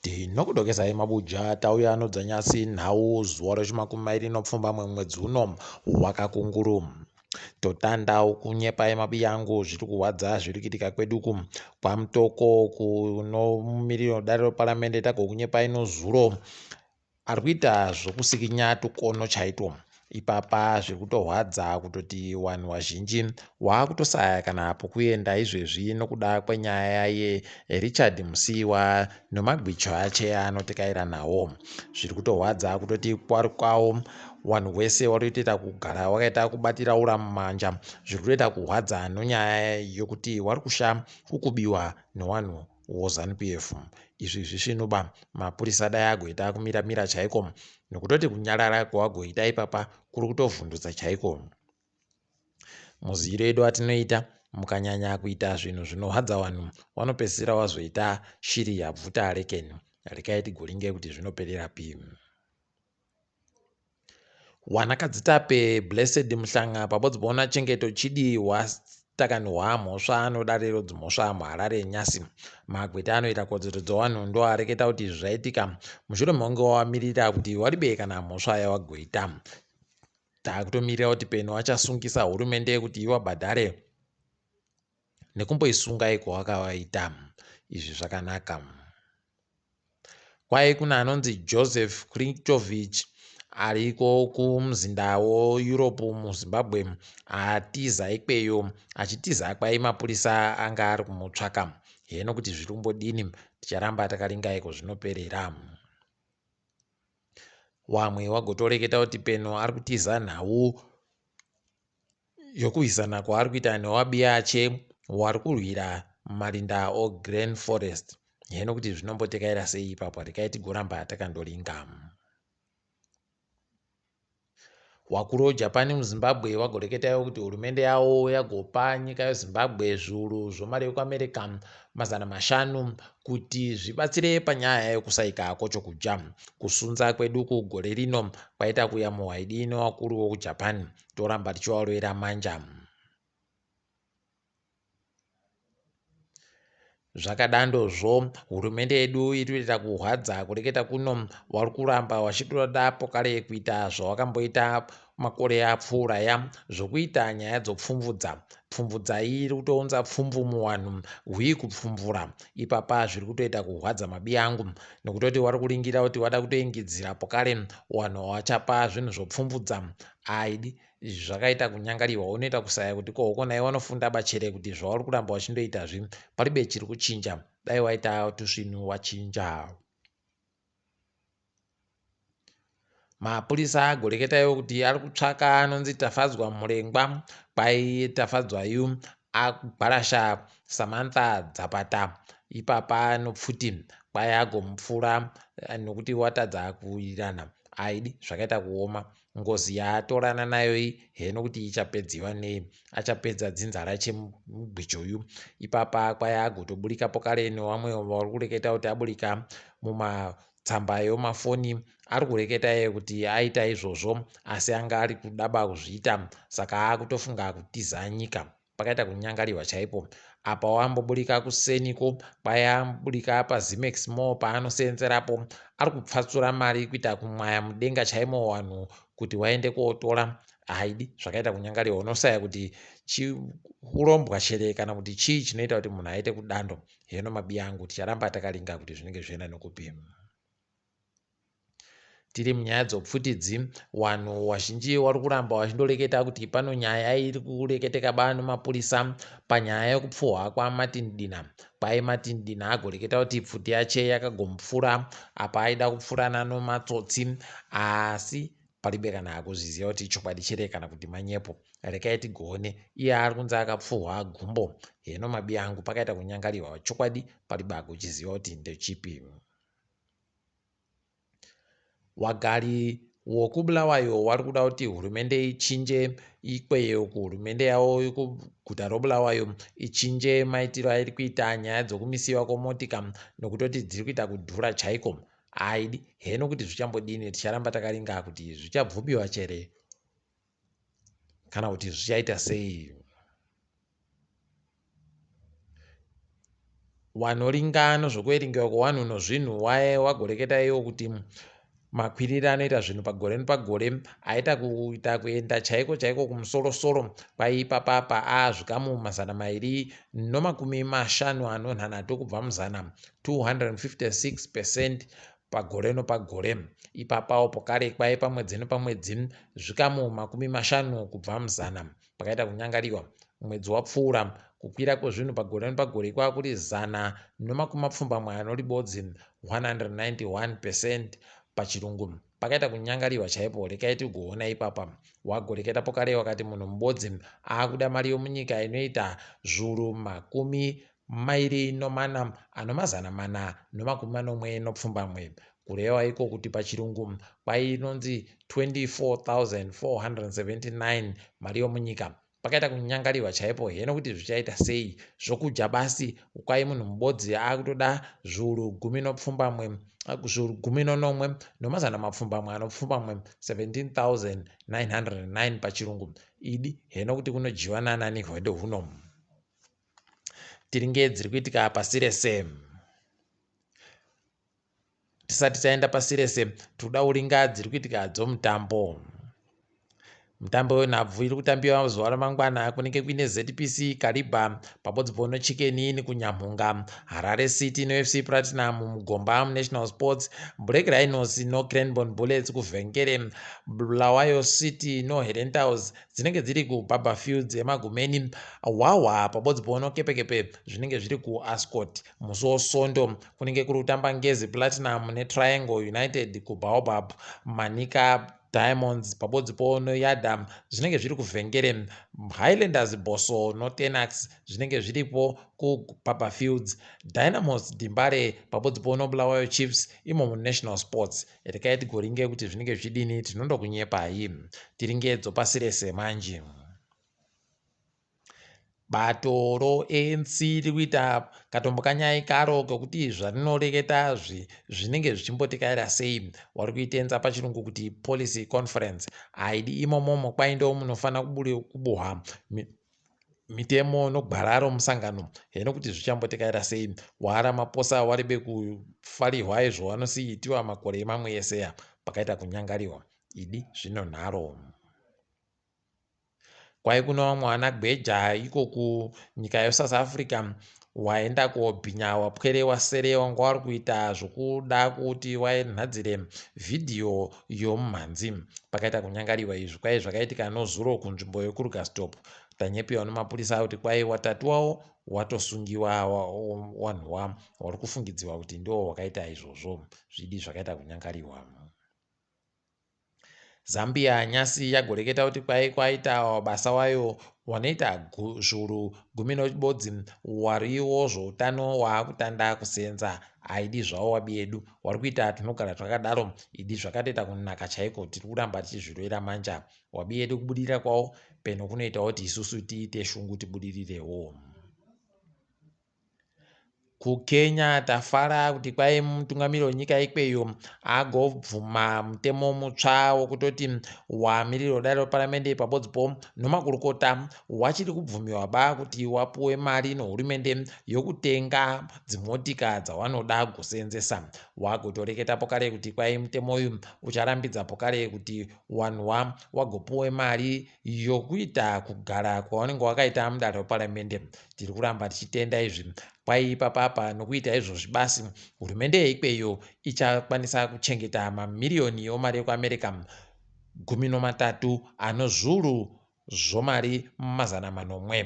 Tinokudokesai mabuja tauya anodzanyasi nhau zuva rechimakumi mairi nopfumbamwe mwedzi uno wakakunguru. Totanda kunyepai mabiyangu zviri kuhwadza zviri kuitika kweduku kwaMutoko kunomirira dare reparamende tagokunyepai nozuro ari kuita zvokusikinya tukono chaitwo ipapa zviri kutohwadza kutoti wanhu wazhinji waakutosaya kana pokuenda izvezvi nokuda kwenyaya yeRichard Musiiwa nomagwicho ache aanotekaira nawo. Zviri kutohwadza kutoti kwari kwawo wanhu wese wari kutoita kugara wakaita kubatira ura mumanja. Zviri kutoita kuhwadza nonyaya yokuti wari kusha kukubiwa newanhu woZanu PF. Izvi zvisvinuba mapurisa dai agoita kumira mira chaiko nokutoti kunyarara kwawagoita ipapa kuri kutovhundutsa chaiko. Muziviro edu atinoita mukanyanya kuita zvinhu zvinohwadza vanhu wanopedzisira wazoita shiri yabvuta rekeni. Rekai tigoringe kuti zvinoperera pi. Wanakadzitape Blessed Mhlanga pabodzi poona Chengeto Chidi watakanihwa mhosva nodariro dzimhosva muHarare nyasi. Magweta anoita kodzero dzewanhu ndoareketa kuti izvi zvaitika mushure mekunge wamirira kuti waribe kana mhosva yawagoita. Takutomirira kuti peno achasungisa hurumende kuti iwabhadhare nekumboisunga iko wakavaita. Izvi zvakanaka. Kwai kune anonzi Joseph Krinkovich ariko kumuzinda weEurope muZimbabwe atiza ikweyo achitiza kwai mapurisa anga ari kumutsvaka. Heno kuti zviri kumbodini ticharamba takaringa iko zvinoperera. Wamwe wagotoreketa kuti peno ari kutiza nhau yokurwisana kwaari kuita newabiyache wari kurwira marinda oGreen Forest. Heno kuti zvinombotekaira sei ipapo regai tigoramba takandoringa. Wakuru weJapan muZimbabwe vagoreketaiwo kuti hurumende yavo yagopa nyika yeZimbabwe zviuru zvemari yekuAmerica 500 kuti zvibatsire panyaya yekusaika kwochokudya. Kusunza kweduku gore rino kwaita kuyamuhwa idi nevakuru vokuJapan toramba tichivarovera manja. Zvakadandozvo hurumende yedu iri kuita kuhwadza kureketa kuno wari kuramba wachitoda pokare kuita zvawakamboita makore apfuura ya zvokuita nyaya dzopfumvudza pfumvudza iyi iri kutounza pfumvu muwanhu hwii kupfumvura ipapa zviri kutoita kuhwadza mabiyangu nokutoti wari kuringira kuti wada kutoingidzira pokare wanhu wachapa zvinhu zvopfumvudza aidi Izvi zvakaita kunyangariwa unoita kusaya kuti ko hoko naiwe wanofunda bachere kuti zvauri kuramba wachindoita zvi paribe chiri kuchinja dai waita tusvinu wachinja. Mapurisa agoreketa iwo kuti ari kutsvaka anonzi Tafadzwa Murengwa kwai Tafadzwa yu agwarasha Samantha Dzapata ipapa nopfuti kwai agomupfura nokuti watadza kuwirirana aidi zvakaita kuoma Ngozi yaatorana nayo iyi heno kuti ichapedziwa nei. Achapedza dzinza rache mugwicho uyu. Ipapa kwai agotoburika pokare newamwe vari kureketa kuti aburika mumatsamba emafoni ari kureketa iye kuti aita izvozvo asi anga ari kudaba kuzviita saka akutofunga kutiza nyika. Pakaita kunyangariwa chaipo. Apa wamboburika kuseniko kwayamburika paZimex Mall paanoseenzerapo ari kupfatsura mari kuita kumwaya mudenga chaimo wanhu kuti waende kotora haidi zvakaita kunyangariwa unosaya kuti chiurombwa chere kana kuti chii chinoita kuti munhu aite kudando heno mabiyangu ticharamba takaringa kuti zvinenge zvienda nekupi. Tiri munyaya dzopfutidzi, wanhu wazhinji wari kuramba wachindoreketa kuti pano nyaya iri kureketeka ba nemapurisa panyaya yekupfuhwa kwaMartin Dina. Kwai Martin Dina agoreketa kuti pfuti yache yakagomupfura apa aida kupfurana nomatsotsi asi paribe kana akuzviziva kuti ichokwadi chere kana kuti manyepo. Rekai tigoone iye ari kunzi akapfuhwa gumbo heno mabi angu pakaita kunyangariwa chokwadi paribe agochiziva kuti ndechipi. Wagari wokuBulawayo wari kuda kuti hurumende ichinje ikweyo kuhurumende yavo kuguta roBulawayo ichinje maitiro airi kuita nyaya dzokumisiwa kwomotika nokutoti dziri kuita kudhura chaiko. Aidi heno kuti zvichambodini ticharamba takaringa kuti zvichabvumiwa chere kana kuti zvichaita sei. Wanoringa nozvokuverengewa kwewanhu nozvinhu waye wagoreketa iwo kuti makwiriro anoita zvinhu pagore nepagore aita kuita kuenda chaiko chaiko kumusorosoro kwaipapapa azvikamu 256 kubva muzana 256% pagore nopagore. Ipapawo pokare kwai pamwedzi nepamwedzi zvikamu 50 kubva muzana pakaita kunyangariwa. Mwedzi wapfuura kukwira kwezvinhu pagore nepagore kwakuri 191 191% pachirungu. Pakaita kunyangariwa chaipo, rekai tigoona ipapa. Wagoreketa pokare wakati munhu mubodzi akuda mari yomunyika inoita zvuru 24,478, kureva iko kuti pachirungu kwainonzi 24,479 mari yomunyika. Pakaita kunyangariwa chaipo, heno kuti zvichaita sei. Zvokudya basi kwai munhu mubodzi akutoda zvuru 17 zvuru 17,909 17,909 pachirungu. Idi heno kuti kunodyiwa nanani hwedu huno. Tiringe dziri kuitika pasi rese. Tisati taenda pasi rese, tinoda kuringa dziri kuitika dzomutambo. Mutambo wenhabvu iri kutambiwa zuva ramangwana kunenge kuine ZPC Kariba pabodzi pono Chicken Inn kuNyamhunga, Harare City noFC Platinum mugomba muNational Sports, Black Rhinos noCranborne Bullets kuVhengere, Bulawayo City noHerentals dzinenge dziri kuBarbourfields emagumeni, Hwahwa pabodzi pono Kepekepe zvinenge zviri kuAscot. Musi woSondo kunenge kuri kutamba Ngezi Platinum neTriangle United kuBaobab, Manica Diamonds pabodzi pono Yadam zvinenge zviri kuVhengere, Highlanders Bosso noTenax zvinenge zviripo kuBarbourfields, Dynamos Dimbare pabodzi pono Bulawayo Chiefs imo muNational Sports. Rekai tigoringe kuti zvinenge zvichidini, tinondokunyepai. Tiringe dzopasi rese manje. Bato roANC riri kuita katombo kanyai karo kekuti zvarinoreketa zvinenge zvichimbotekaira sei. Wari kuitenza pachirungu kuti policy conference. Haidi imomomo kwai ndo munofanira kubuhwa mitemo nogwara romusangano. Heno kuti zvichambotekaira sei. WaRamaphosa waribe kufarihwa izvo vanosiitiwa makore mamwe eseya pakaita kunyangariwa. Idi zvino nharo. Kwai kuno vamwe vana gweja iko kunyika yeSouth Africa waenda kobhinya wapwere wasere wanga wari kuita zvokuda kuti wainhadzire vhidhiyo yomumhanzi. Pakaita kunyangariwa izvi kwai zvakaitika nozuro kunzvimbo yeKrugersdorp. Tanyepiwa nemapurisa kuti kwai watatuwawo watosungiwa wanhuwa wari kufungidziwa kuti ndiwo wakaita izvozvo. Zvidi zvakaita kunyangariwa. Zambia nyasi yagoreketa kuti kwai kwaita basa wayo wanoita zvuru 11 wariwo zvoutano waakutanda kusenza. Haidi zvavo wabi yedu wari kuita tunogara twakadaro. Idi zvakatoita kunaka chaiko, tiri kuramba tichizvirovera manja. Wabi yedu kubudirira kwavo peno kunoitawo kuti isusu tiite shungu tibudirirewo. KuKenya tafara kuti kwai mutungamiri wenyika ikweyo agobvuma mutemo mutsva wokutoti wamiriri wedare reparamende pabodzipo nomakurukota wachiri kubvumiwa ba kuti wapuwe mari nohurumende yokutenga dzimotika dzawanoda kuseenzesa. Wagotoreketapo kare kuti kwai mutemo uyu ucharambidza pokare kuti wanhuwa wagopuwe mari yokuita kugara kwavanenge wakaita mudare reparamende. Tiri kuramba tichitenda izvi. Kwai ipapapa nokuita izvozvi basi hurumende yeikweyo ichakwanisa kuchengeta mamiriyoni omari yekuAmerica 13 ano zvuru zvomari 700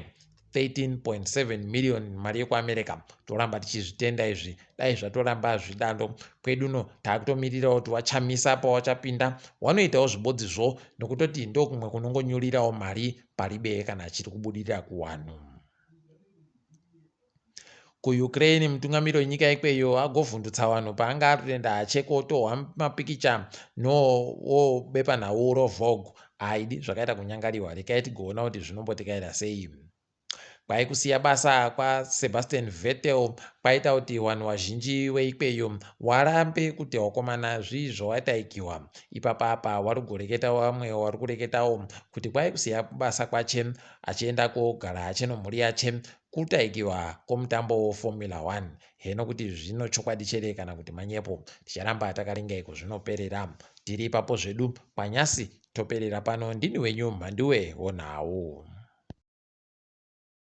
13.7 million mari yekuAmerica. Toramba tichizvitenda izvi, dai zvatoramba zvidando kweduno. Takutomirirawo kuti wachamisa pawachapinda wanoitawo zvibodzizvo, nokutoti ndokumwe kunongonyurirawo mari paribe kana chiri kubudirira kuwanhu. KuUkraine mutungamiri wenyika ikweyo agovhundutsa vanhu paanga arikuenda achekotohwa mapikicha nowobepanhau roVogue. Haidi zvakaita kunyangariwa, rekai tigoona kuti zvinombotekaira sei. Kwai kusiya basa kwaSebastian Vettel kwaita kuti vanhu vazhinji veikweyo warambe kuti wakomana zvii zvawataikiwa ipapa apa. Wari kureketa vamwe wari kureketawo kuti kwai kusiya basa kwache achienda kogara ache nomhuri yache kutaikiwa kwomutambo weFormula 1. Heno kuti zvino chokwadi chere kana kuti manyepo, ticharamba takaringa iko zvinoperera. Tiri ipapo zvedu kwanyasi, toperera pano. Ndini wenyu Mhanduwe wonhau.